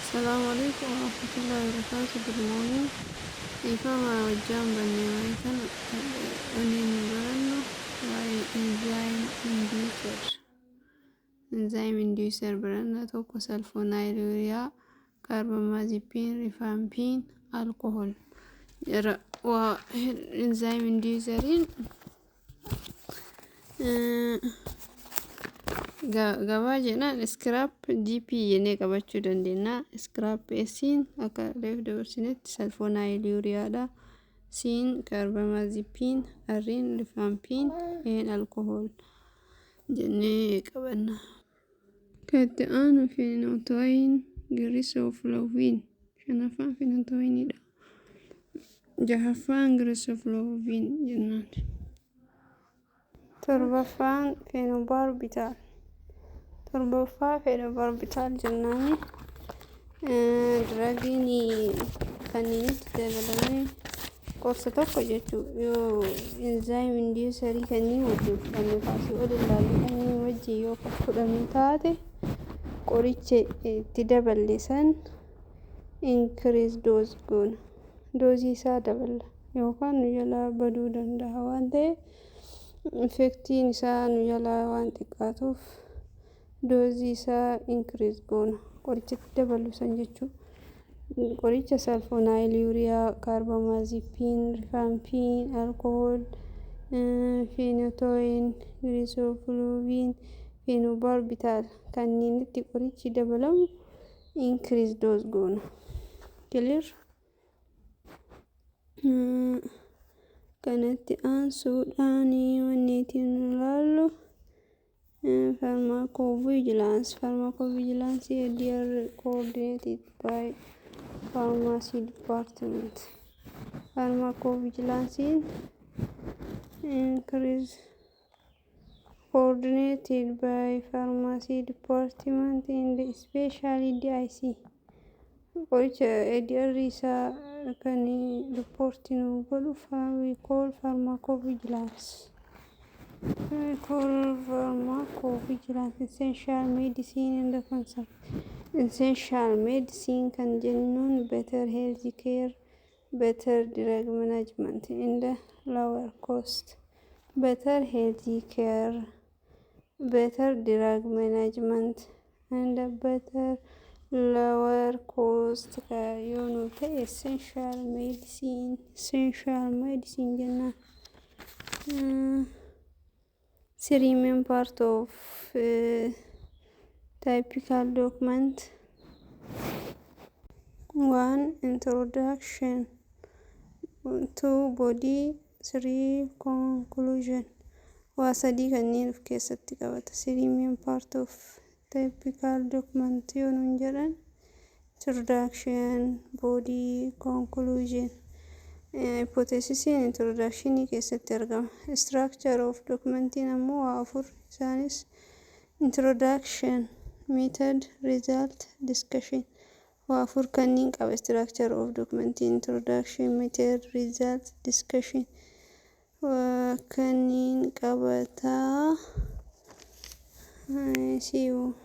Assalamu alaikum warahmatullahi wabarakatuh. Good morning. Dhiifama wajjin bannee waa'ee kana wanni nu barannu waa'ee enzyme inducer. Enzyme inducer baranna. Tokko sulfonylurea, carbamazepine, rifampin, alcohol. Jara waa enzyme induceriin gabaa jedhaan SCRAP GP jennee qabachuu dandeenya. SCRAP S'n akka reef dabarsinetti sulfonylureadha. C'n carbamazepine, R'n rifampin, A'n alcohol jennee qabanna. Kan itti aanu phenytoin, griseofulvin. Shanaffaan phenytoinidha. Jahaffaan griseofulvin jennaan. Torbaffaan phenobarbital. Torbaffaa phenobarbital jennaani. Drugiin kanneenitti dabalamee qorsa tokko jechuu yoo enzyme inducerii kanneen wajjin fudhannu, kaasii ol ilaallu kanneen wajjin yoo fudhannu taate, qoricha itti daballe san increase dose goona, doozii isaa daballa yookaan nu jalaa baduu danda'a waan ta'eef, effectiin isaa nu jalaa waan xiqqaatuuf doozii isaa increase goona qoricha itti daballu san jechuudha. Qoricha sulfonylurea, carbamazepine, rifampin, alcohol, phenytoin, griseofulvin, phenobarbital kanneenitti qorichi dabalamu increase dose goona. Clear? Kanatti aansuudhaan wanni ittiin ilaallu pharmacovigilance. Pharmacovigilance ADR coordinated by pharmacy department. Pharmacovigilance increase coordinated by pharmacy department and especially DIC. Qoricha ADR isaa kan riippoortii nu godhu we call pharmacovigilance. We call pharmacovigilance essential medicine and the concept. Essential medicine kan jennuun better health care, better drug management and lower cost. Better health care, better drug management and better lower cost yoo nu ta'e essential medicine, essential medicine jennaan. Three main part of typical document: one, introduction; two, body; three, conclusion. Waa sadii kanneen of keessatti qabata. Three main part of typical document yoo nuun jedhan: introduction, body, conclusion. Hypothesisiin introductionii keessatti argama. Structure of documentiin ammoo waa afur. Isaanis introduction, method, result, discussion. Waa afur kanneen qaba structure of documentiin: introduction, method, result, discussion waa kanneen qabataa. See you.